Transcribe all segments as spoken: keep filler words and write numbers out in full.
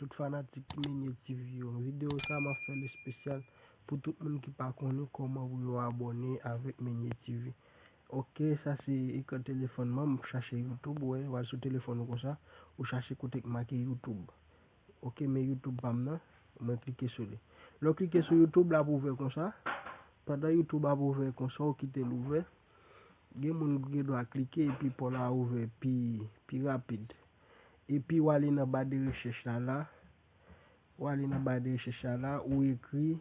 Tout fanatik Menye T V yo. Videyo sa m ap fè l espesyal pou tout moun ki pa konnen kòman pou yo abòne avèk Menye T V. Ok, sa se ekran telefòn mwen, m chache YouTube, wè, w al sou telefòn ou konsa, ou chache kote k make YouTube. Ok, men YouTube pa m nan, mwen klike sou li. Lè w klike sou YouTube, l ap ouvè konsa. Pandan YouTube ap ouvè konsa, ou kite l ouvè. Gen moun ki gen dwa klike epi pa w la ouvè pi, pi rapid. Epi w ale nan ba de rechèch la la. W ale nan ba de rechèch la la, ou ekri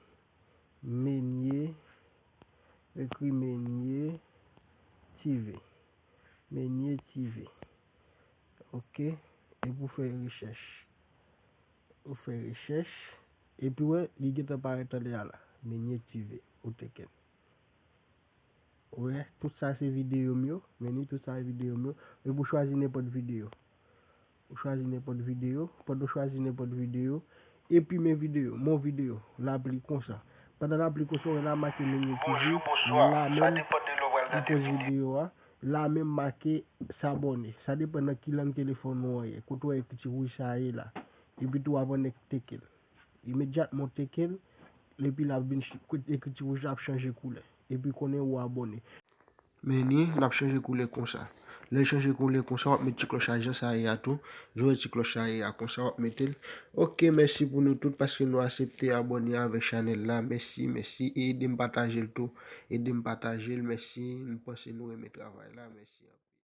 Menye, ekri Menye T V. Menye T V. Ok, epi w fè rechèch. Ou fè rechèch. Epi wè, li gentan parèt anlè a la. Menye T V. Ou teken. Wè, tout sa se videyo m yo. Men ni tout sa se videyo m yo. Epi w chwazi nenpòt videyo. Ou chwazi nenpòt videyo. Pandan w chwazi nenpòt videyo, epi men videyo, mon videyo, l ap li konsa. Pandan l ap li konsa, w wè la make Menye T V, la menm, li poze videyo a, la menm make s'abonner. Sa depann nan ki lang telefòn ou an ye. Kote w wè ekri ti wouj sa a ye la. Epi tou w ap annik teke l. Imedyatman w teke l, epi l ap vin ch-, ekriti wouj la ap chanje koulè. Epi konnen ou abòne. Men ni, l ap chanje koulè konsa. Lè l chanje koulè konsa, w ap met ti klòch a jan sa ye a tou. Jwe ti klòch sa ye a konsa, w ap mete l. Ok, mèsi pou nou tout paske nou aksepte abòne avèk chanèl la. Mèsi, mèsi. E ede m pataje l tou. Ede m pataje l. Mèsi. M panse nou renmen travay la. Mèsi.